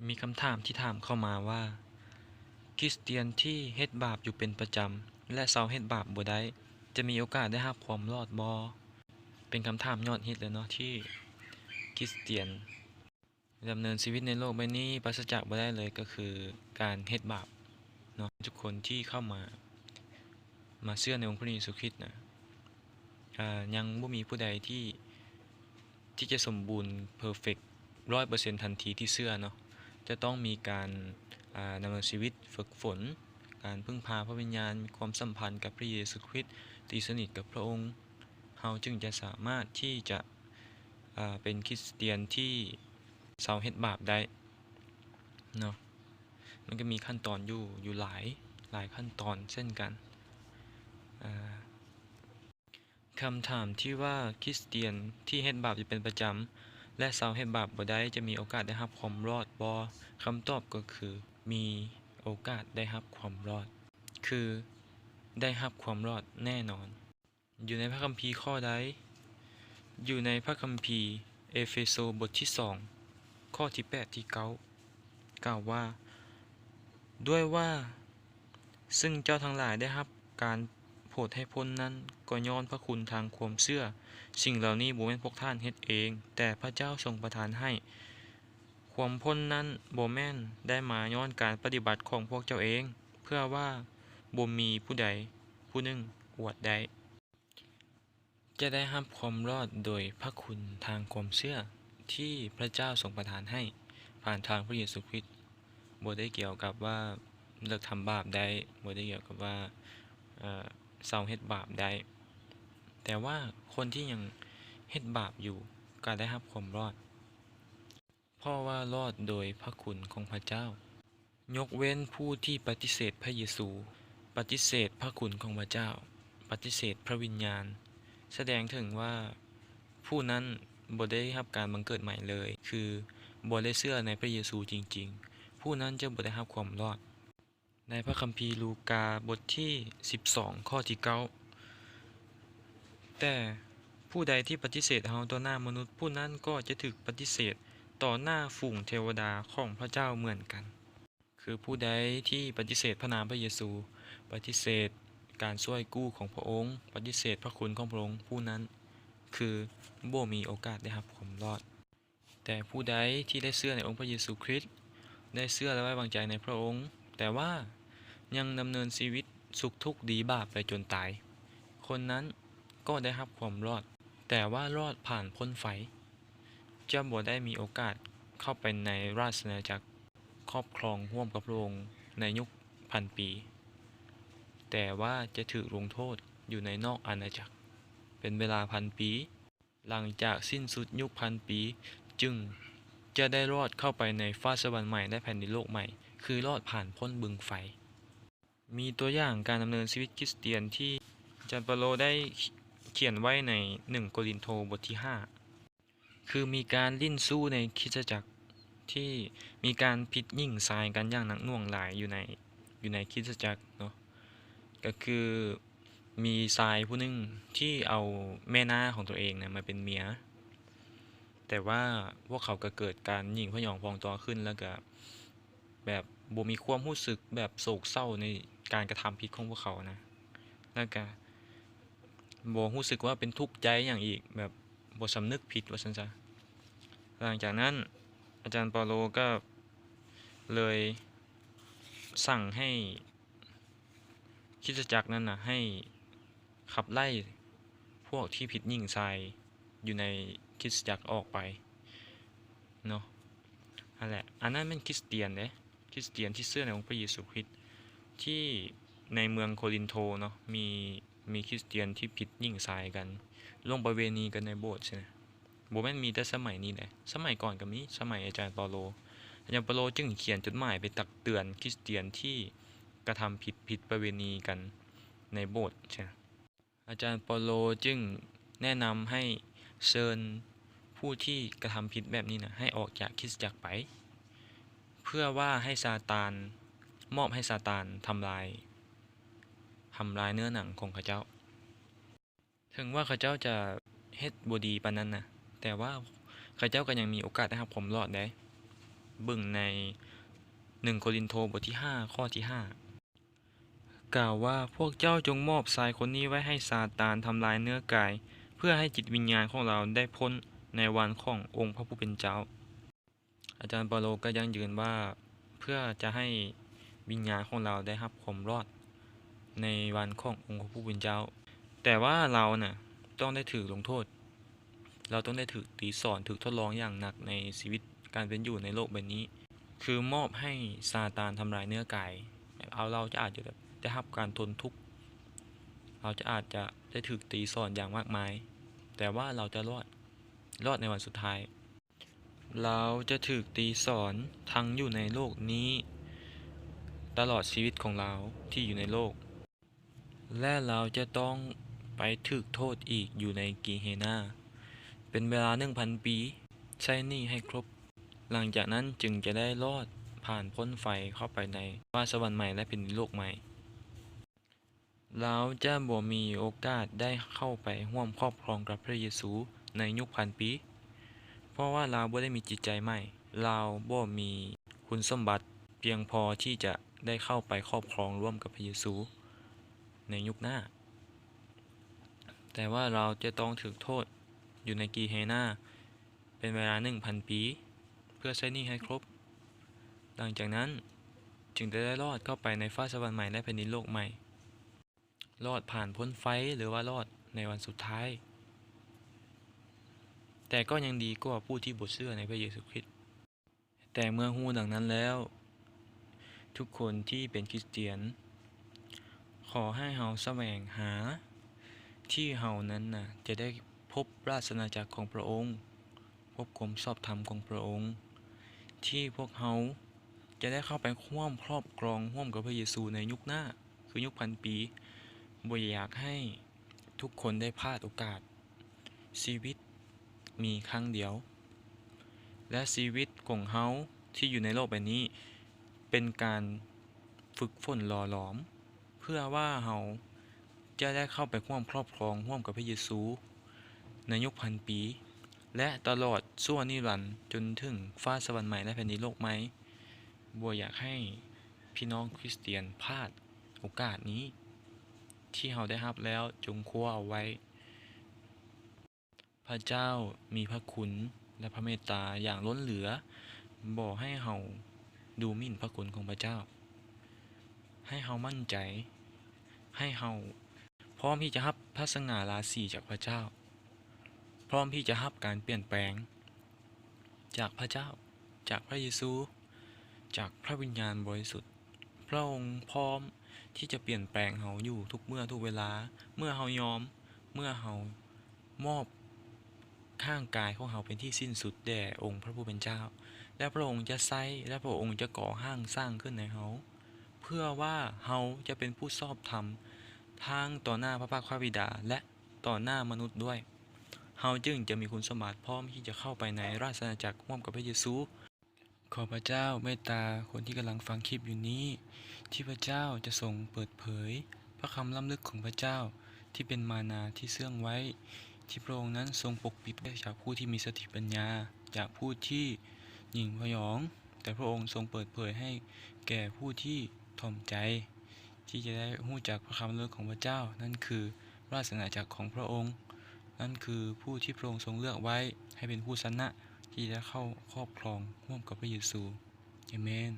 ມີຄຳຖາມທີ່ຖາມເຂົ້າມາວ່າ ຄຣິສຕຽນທີ່ເຮັດບາບຢູ່ເປັນປະຈຳ ແລະ ເຊົາເຮັດບາບບໍ່ໄດ້ ຈະມີໂອກາດໄດ້ຮັບຄວາມລອດບໍ່? ເປັນຄຳຖາມຍອດຮິດເລີຍເນາະ ທີ່ຄຣິສຕຽນດຳເນີນຊີວິດໃນໂລກໃບນີ້ປາສະຈາກບໍ່ໄດ້ເລີຍ ກໍຄືການເຮັດບາບເນາະ. ທຸກຄົນທີ່ເຂົ້າມາ ມາເຊື່ອໃນອົງພະເຢຊູຄຣິດນະ ອາ ຍັງບໍ່ມີຜູ້ໃດທີ່ ທີ່ຈະສົມບູນເພີເຟັກຮ້ອຍເປີເຊັນທັນທີທີ່ເຊື່ອເນາະ. ຈະຕ້ອງມີການ ອາ ດຳເນີນຊີວິດ ຝຶກຝົນ ການເພິ່ງພາພະວິນຍານ ມີຄວາມສຳພັນກັບພະເຢຊູຄຣິດ ຕີສະໜິດກັບພະອົງ ເຮົາຈຶ່ງຈະສາມາດທີ່ຈະ ອາ ເປັນຄຣິສຕຽນທີ່ເຊົາເຮັດບາບໄດ້ເນາະ. ມັນກໍມີຂັ້ນຕອນຢູ່ ຢູ່ຫຼາຍ ຫຼາຍຂັ້ນຕອນເຊັ່ນກັນ ອາ ຄຳຖາມທີ່ວ່າ ຄຣິສຕຽນທີ່ເຮັດບາບຢູ່ເປັນປະຈຳ ແລະ ເຊົາເຮັດບາບບໍ່ໄດ້ ຈະມີໂອກາດໄດ້ຮັບຄວາມລອດບໍ່? ຄຳຕອບກໍຄື ມີໂອກາດໄດ້ຮັບຄວາມລອດ ຄືໄດ້ຮັບຄວາມລອດແນ່ນອນ. ຢູ່ໃນພະຄຳພີຂໍ້ໃດ? ຢູ່ໃນພະຄຳພີເອເຟໂຊບົດທີສອງ ຂໍ້ທີແປດ ທີເກົ້າ ກ່າວວ່າ ດ້ວຍວ່າ ຊຶ່ງເຈົ້າທັງຫຼາຍໄດ້ຮັບການໂຜດໃຫ້ພົ້ນນັ້ນ ກໍຍ້ອນພະຄຸນທາງຄວາມເຊື່ອ. ສິ່ງເຫຼົ່ານີ້ບໍ່ແມ່ນພວກທ່ານເຮັດເອງ, ແຕ່ພະເຈົ້າຊົງປະທານໃຫ້. ຄວາມພົ້ນນັ້ນບໍ່ແມ່ນໄດ້ມາຍ້ອນການປະຕິບັດຂອງພວກເຈົ້າເອງ, ເພື່ອວ່າບໍ່ມີຜູ້ໃດຜູ້ໜຶ່ງອວດໄດ້. ຈະໄດ້ຮັບຄວາມລອດໂດຍພະຄຸນທາງຄວາມເຊື່ອທີ່ພະເຈົ້າຊົງປະທານໃຫ້ຜ່ານທາງພະເຢຊູຄຣິດ. ບໍ່ໄດ້ກ່ຽວກັບວ່າເລີກທຳບາບໄດ້, ບໍ່ໄດ້ກ່ຽວກັບວ່າ ເອີ ເຊົາເຮັດບາບໄດ້, ແຕ່ວ່າຄົນທີ່ຍັງເຮັດບາບຢູ່ກໍໄດ້ຮັບຄວາມລອດ, ເພາະວ່າລອດໂດຍພະຄຸນຂອງພະເຈົ້າ. ຍົກເວັ້ນຜູ້ທີ່ປະຕິເສດພະເຢຊູ, ປະຕິເສດພະຄຸນຂອງພະເຈົ້າ, ປະຕິເສດພະວິນຍານ, ສະແດງເຖິງວ່າຜູ້ນັ້ນບໍ່ໄດ້ຮັບການບັງເກີດໃໝ່ເລີຍ, ຄືບໍ່ໄດ້ເຊື່ອໃນພະເຢຊູຈິງໆ, ຜູ້ນັ້ນຈະບໍ່ໄດ້ຮັບຄວາມລອດ. ໃນພະຄຳພີລູກາບົດທີສິບສອງ ຂໍ້ທີເກົ້າ, ແຕ່ຜູ້ໃດທີ່ປະຕິເສດເຮົາຕໍ່ໜ້າມະນຸດ, ຜູ້ນັ້ນກໍຈະຖືກປະຕິເສດຕໍ່ໜ້າຝູງເທວະດາຂອງພະເຈົ້າເໝືອນກັນ. ຄືຜູ້ໃດທີ່ປະຕິເສດພະນາມພະເຢຊູ, ປະຕິເສດການຊ່ວຍກູ້ຂອງພະອົງ, ປະຕິເສດພະຄຸນຂອງພະອົງ, ຜູ້ນັ້ນຄືບໍ່ມີໂອກາດໄດ້ຮັບຄວາມລອດ. ແຕ່ຜູ້ໃດທີ່ໄດ້ເຊື່ອໃນອົງພະເຢຊູຄຣິດ, ໄດ້ເຊື່ອ ແລະ ໄວ້ວາງໃຈໃນພະອົງ, ແຕ່ວ່າຍັງດຳເນີນຊີວິດສຸກທຸກດີບາບໄປຈົນຕາຍ, ຄົນນັ້ນກໍໄດ້ຮັບຄວາມລອດ, ແຕ່ວ່າລອດຜ່ານພົ້ນໄຟ. ຈະບໍ່ໄດ້ມີໂອກາດເຂົ້າໄປໃນລາຊະອານາຈັກ, ຄອບຄອງຮ່ວມກັບພະອົງໃນຍຸກພັນປີ, ແຕ່ວ່າຈະຖືກລົງໂທດຢູ່ໃນນອກອານາຈັກເປັນເວລາພັນປີ. ຫຼັງຈາກສິ້ນສຸດຍຸກພັນປີ, ຈຶ່ງຈະໄດ້ລອດເຂົ້າໄປໃນຟ້າສະຫວັນໃໝ່ ແລະ ແຜ່ນດິນໂລກໃໝ່, ຄືລອດຜ່ານພົ້ນບຶງໄຟ. ມີຕົວຢ່າງການດຳເນີນຊີວິດຄຣິສຕຽນທີ່ອາຈານເປາໂລໄດ້ຂຽນໄວ້ໃນໜຶ່ງໂກລິນໂທບົດທີຫ້າ ຄືມີການຫຼິ້ນຊູ້ໃນຄຣິສຕະຈັກ ທີ່ມີການຜິດຍິງຊາຍກັນຢ່າງໜັກໜ່ວງຫຼາຍຢູ່ໃນ ຢູ່ໃນຄຣິສຕະຈັກເນາະ. ກໍຄືມີຊາຍຜູ້ໜຶ່ງທີ່ເອົາແມ່ນ້າຂອງຕົວເອງນະມາເປັນເມຍ, ແຕ່ວ່າພວກເຂົາກໍເກີດການຫຍິ່ງພະຍອງພອງຕົວຂຶ້ນ ແລ້ວກໍ ແບບບໍ່ມີຄວາມຮູ້ສຶກແບບໂສກເສົ້າໃນການກະທຳຜິດຂອງພວກເຂົານະ, ແລ້ວກະບໍ່ຮູ້ສຶກວ່າເປັນທຸກໃຈຫຍັງອີກ, ແບບບໍ່ສຳນຶກຜິດວ່າຊັ້ນຊະ. ຫຼັງຈາກນັ້ນ ອາຈານເປາໂລກໍເລີຍສັ່ງໃຫ້ ຄຣິສຕະຈັກນັ້ນນະ ໃຫ້ຂັບໄລ່ພວກທີ່ຜິດຍິງຊາຍຢູ່ໃນຄຣິສຕະຈັກອອກໄປເນາະ. ຫັ້ນແຫຼະ ອັນນັ້ນແມ່ນຄຣິສຕຽນເດ້, ຄຣິສຕຽນທີ່ເຊື່ອໃນອົງພະເຢຊູຄຣິດ ທີ່ໃນເມືອງໂຄລິນໂທເນາະ ມີ ມີຄຣິສຕຽນທີ່ຜິດຍິງຊາຍກັນ, ລ່ວງປະເວນີກັນໃນໂບດຊີ້ນະ. ບໍ່ແມ່ນມີແຕ່ສະໄໝນີ້ເດ້, ສະໄໝກ່ອນກໍມີ, ສະໄໝອາຈານເປາໂລ. ອາຈານເປາໂລຈຶ່ງຂຽນຈົດໝາຍໄປຕັກເຕືອນຄຣິສຕຽນທີ່ກະທຳຜິດຜິດປະເວນີກັນໃນໂບດ. ອາຈານເປາໂລຈຶ່ງແນະນຳໃຫ້ເຊີນຜູ້ທີ່ກະທຳຜິດແບບນີ້ນະ ໃຫ້ອອກຈາກຄຣິສຕະຈັກໄປ, ເພື່ອວ່າໃຫ້ຊາຕານ, ມອບໃຫ້ຊາຕານທຳລາຍ, ທຳລາຍເນື້ອໜັງຂອງເຂົາເຈົ້າ. ເຖິງວ່າເຂົາເຈົ້າຈະເຮັດບໍ່ດີປານນັ້ນນະ, ແຕ່ວ່າເຂົາເຈົ້າກໍຍັງມີໂອກາດໄດ້ຮັບຄວາມລອດເດ້. ເບິ່ງໃນໜຶ່ງໂກລິນໂທ ບົດທີຫ້າ ຂໍ້ທີຫ້າ ກ່າວວ່າ, ພວກເຈົ້າຈົ່ງມອບຊາຍຄົນນີ້ໄວ້ໃຫ້ຊາຕານທຳລາຍເນື້ອກາຍ, ເພື່ອໃຫ້ຈິດວິນຍານຂອງລາວໄດ້ພົ້ນໃນວັນຂອງອົງພະຜູ້ເປັນເຈົ້າ. ອາຈານເປາໂລກໍຢັ້ງຢືນວ່າ ເພື່ອຈະໃຫ້ວິນຍານຂອງລາວໄດ້ຮັບຄວາມລອດໃນວັນຂອງອົງພະຜູ້ເປັນເຈົ້າ, ແຕ່ວ່າລາວນະຕ້ອງໄດ້ຖືກລົງໂທດ, ລາວຕ້ອງໄດ້ຖືກຕີສອນ, ຖືກທົດລອງຢ່າງໜັກໃນຊີວິດການເປັນຢູ່ໃນໂລກໃບນີ້, ຄືມອບໃຫ້ຊາຕານທຳລາຍເນື້ອກາຍ. ເອົາ ລາວຈະອາດຈະໄດ້ຮັບການທົນທຸກ, ລາວຈະອາດຈະໄດ້ຖືກຕີສອນຢ່າງມາກມາຍ, ແຕ່ວ່າລາວຈະລອດ, ລອດໃນວັນສຸດທ້າຍ. ລາວຈະຖືກຕີສອນທັງຢູ່ໃນໂລກນີ້ຕະຫຼອດຊີວິດຂອງລາວທີ່ຢູ່ໃນໂລກ, ແລະ ລາວຈະຕ້ອງໄປຖືກໂທດອີກຢູ່ໃນກີເຮນາເປັນເວລາໜຶ່ງພັນປີ, ໃຊ້ໜີ້ໃຫ້ຄົບ, ຫຼັງຈາກນັ້ນຈຶ່ງຈະໄດ້ລອດຜ່ານພົ້ນໄຟເຂົ້າໄປໃນຟ້າສະຫວັນໃໝ່ ແລະ ແຜ່ນດິນໂລກໃໝ່. ລາວຈະບໍ່ມີໂອກາດໄດ້ເຂົ້າໄປຮ່ວມຄອບຄອງກັບພະເຢຊູໃນຍຸກພັນປີ, ເພາະວ່າລາວບໍ່ໄດ້ມີຈິດໃຈໃໝ່, ລາວບໍ່ມີຄຸນສົມບັດພຽງພໍທີ່ຈະໄດ້ເຂົ້າໄປຄອບຄອງຮ່ວມກັບພະເຢຊູໃນຍຸກໜ້າ, ແຕ່ວ່າລາວຈະຕ້ອງຖືກໂທດຢູ່ໃນກີເຮນາເປັນເວລາໜຶ່ງພັນປີ ເພື່ອໃຊ້ໜີ້ໃຫ້ຄົບ. ຫຼັງຈາກນັ້ນຈຶ່ງຈະໄດ້ລອດເຂົ້າໄປໃນຟ້າສະຫວັນໃໝ່ ແລະ ແຜ່ນດິນໂລກໃໝ່. ລອດຜ່ານພົ້ນໄຟ ຫຼືວ່າລອດໃນວັນສຸດທ້າຍ, ແຕ່ກໍຍັງດີກວ່າຜູ້ທີ່ບໍ່ເຊື່ອໃນພະເຢຊູຄຣິດ. ແຕ່ເມື່ອຮູ້ດັ່ງນັ້ນແລ້ວ, ທຸກຄົນທີ່ເປັນຄຣິສຕຽນ, ຂໍໃຫ້ເຮົາສະແຫວງຫາທີ່ເຮົານັ້ນນະຈະໄດ້ພົບລາຊະອານາຈັກຂອງພະອົງ, ພົບຄວາມຊອບທຳຂອງພະອົງ, ທີ່ພວກເຮົາຈະໄດ້ເຂົ້າໄປຮ່ວມຄອບຄອງຮ່ວມກັບພະເຢຊູໃນຍຸກໜ້າ, ຄືຍຸກພັນປີ. ບໍ່ຢາກໃຫ້ທຸກຄົນໄດ້ພາດໂອກາດ. ຊີວິດມີຄັ້ງດຽວ, ແລະ ຊີວິດຂອງເຮົາທີ່ຢູ່ໃນໂລກໃບນີ້ເປັນການຝຶກຝົນຫຼໍ່ຫຼອມ ເພື່ອວ່າເຮົາຈະໄດ້ເຂົ້າໄປຮ່ວມຄອບຄອງຮ່ວມກັບພະເຢຊູໃນຍຸກພັນປີ ແລະ ຕະຫຼອດຊົ່ວນິລັນ ຈົນເຖິງຟ້າສະຫວັນໃໝ່ ແລະ ແຜ່ນດິນໂລກໃໝ່. ບໍ່ຢາກໃຫ້ພີ່ນ້ອງຄຣິສຕຽນພາດໂອກາດນີ້ທີ່ເຮົາໄດ້ຮັບແລ້ວ, ຈົ່ງຄວ້າເອົາໄວ້. ພະເຈົ້າມີພະຄຸນ ແລະ ພະເມດຕາຢ່າງລົ້ນເຫຼືອ. ບໍ່ໃຫ້ເຮົາດູໝິ່ນພະຄຸນຂອງພະເຈົ້າ. ໃຫ້ເຮົາໝັ້ນໃຈ, ໃຫ້ເຮົາພ້ອມທີ່ຈະຮັບພະສະຫງ່າລາສີຈາກພະເຈົ້າ, ພ້ອມທີ່ຈະຮັບການປ່ຽນແປງຈາກພະເຈົ້າ, ຈາກພະເຢຊູ, ຈາກພະວິນຍານບໍລິສຸດ. ພະອົງພ້ອມທີ່ຈະປ່ຽນແປງເຮົາຢູ່ທຸກເມື່ອທຸກເວລາ, ເມື່ອເຮົາຍອມ, ເມື່ອເຮົາມອບຮ່າງກາຍຂອງເຮົາເປັນທີ່ສິ້ນສຸດແດ່ອົງພະຜູ້ເປັນເຈົ້າ, ແລະ ພະອົງຈະໃຊ້ ແລະ ພະອົງຈະກໍ່ຮ່າງສ້າງຂຶ້ນໃຫ້ເຮົາ, ເພື່ອວ່າເຮົາຈະເປັນຜູ້ຊອບທຳທັງຕໍ່ໜ້າພະພັກພະບິດາ ແລະ ຕໍ່ໜ້າມະນຸດດ້ວຍ. ເຮົາຈຶ່ງຈະມີຄຸນສົມບັດພ້ອມທີ່ຈະເຂົ້າໄປໃນລາຊະອານາຈັກຮ່ວມກັບພະເຢຊູ. ຂໍພະເຈົ້າເມດຕາຄົນທີ່ກຳລັງຟັງຄລິບຢູ່ນີ້, ທີ່ພະເຈົ້າຈະຊົງເປີດເຜີຍພະຄຳລ້ຳເລິກຂອງພະເຈົ້າ ທີ່ເປັນມານາທີ່ເຊື່ອງໄວ້, ທີ່ພະອົງນັ້ນຊົງປົກປິດໄວ້ຈາກຜູ້ທີ່ມີສະຕິປັນຍາ, ຈາກຜູ້ທີ່ຍິງພະຍອງ, ແຕ່ພະອົງຊົງເປີດເຜີຍໃຫ້ແກ່ຜູ້ທີ່ຖ່ອມໃຈ. ທີ່ຈະໄດ້ຮູ້ຈັກພະຄຳເລີກຂອງພະເຈົ້າ, ນັ້ນຄືລາຊະອານາຈັກຂອງພະອົງ, ນັ້ນຄືຜູ້ທີ່ພະອົງຊົງເລືອກໄວ້ໃຫ້ເປັນຜູ້ຊະນະທີ່ຈະໄດ້ເຂົ້າຄອບຄອງຮ່ວມກັບພະເຢຊູ. ອາເມນ.